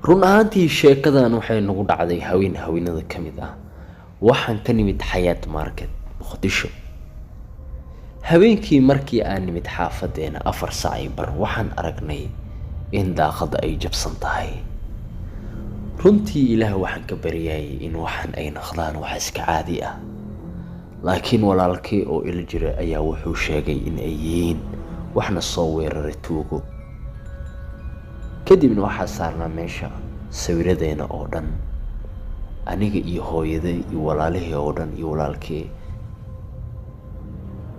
Run ahaantii, sheekadan waxay nagu dhacday haween haweenada ka mid ah. Waxaan ka nimid Xayaat Market, Muqdisho. Habeenkii markii aan nimid xaafadeena 4:15, waxaan aragnay in daaqadda ay jabsan tahay. Runtii, Ilaah waxaan ka baryayay in waxaan ay noqdaan wax iska caadi ah, laakiin walaalkii oo ila jira ayaa wuxuu sheegay in ay yihiin waxna soo weeraray tuugo. Kadibna waxaa saarnaa meesha sawiradeena oo dhan, aniga iyo hooyaday iyo walaalihii oo dhan iyo walaalkii.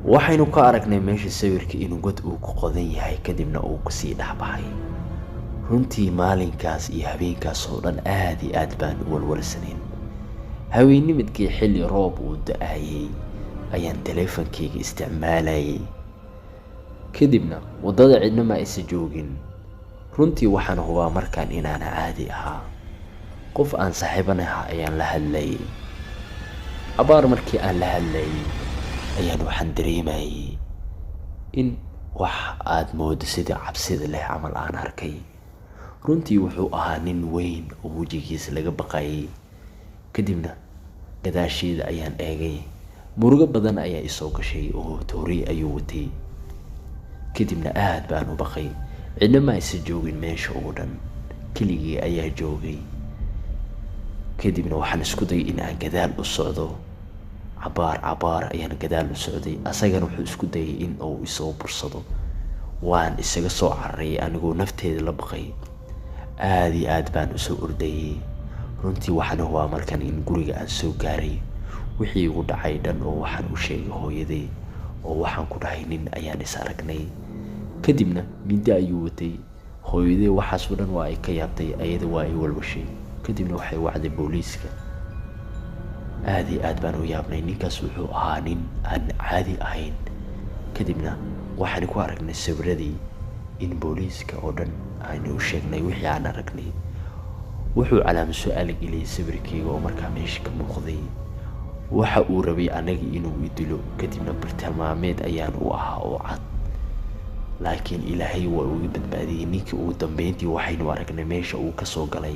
Waxaynu ka aragnay meesha sawirka inuu god uu ku qodan yahay, kadibna uu kasii dhex baxay. Runtii, maalinkaas iyo habeenkaas oo dhan aad iyo aad baan u walwalsanayn. Haweennimidkii, xilli roob uu da-ayay, ayaan taleefankayga isticmaalayay. Kadibna waddada cidna ma aysa joogin. Runtii, waxaan hubaa markaan inaana caadi ahaa. Qof aan saaxiibanaha ayaan la hadlayay. Abaar markii aan la hadlayay ayaan waxaan dareemayay in wax aad moodo sidii cabsida leh camal aan arkay. Runtii, wuxuu ahaa nin weyn oo wejigiisa laga baqayay. Kadibna gadaasheeda ayaan eegay. Murugo badan ayaa isoo gashay oo toori ayuu watay. Kadibna aad baan u baqay. Cidna ma aysan joogin meesha oo dhan, keligii ayaa joogay. Kadibna waxaan isku dayay in aan gadaal u socdo. Cabaar cabaar ayaan gadaal u socday, asagana wuxuu isku dayay in uu isoo bursado. Waan isaga soo cararay anigoo nafteeda la baqay. Aad iyo aad baan usoo ordayay. Runtii, waxaan hubaa markan in guriga aan soo gaaray. Wixii igu dhacay dhan oo waxaan u sheegay hooyaday, oo waxaan ku dhahay, "Nin ayaan is aragnay, kadibna mindi ayuu watay." Hooyaday waxaasoo dhan waa ay ka yaabtay, ayada waa ay walwashay. Kadibna waxay wacday booliiska. Aad iyo aad baan u yaabnay. Ninkaas wuxuu ahaa nin aan caadi ahayn. Kadibna waxaan ku aragnay sawiradii in booliiska oo dhan aynu u sheegnay wixii aan aragnay. Wuxuu calaama su-aal geliyay sawirkayga oo markaa meesha ka muuqday. Waxa uu rabay anaga inuu i dilo, kadibna bartilmaameed ayaan u ahaa oo cad, laakiin Ilaahay waa uga badbaadiyey ninkii. Ugu dambeyntii waxaynu aragnay meesha uu kasoo galay.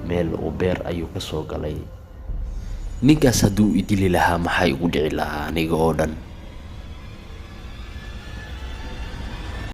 Meel uu beer ayuu kasoo galay ninkaas. Hadduu i dili lahaa, maxaa igu dhici lahaa aniga oo dhan?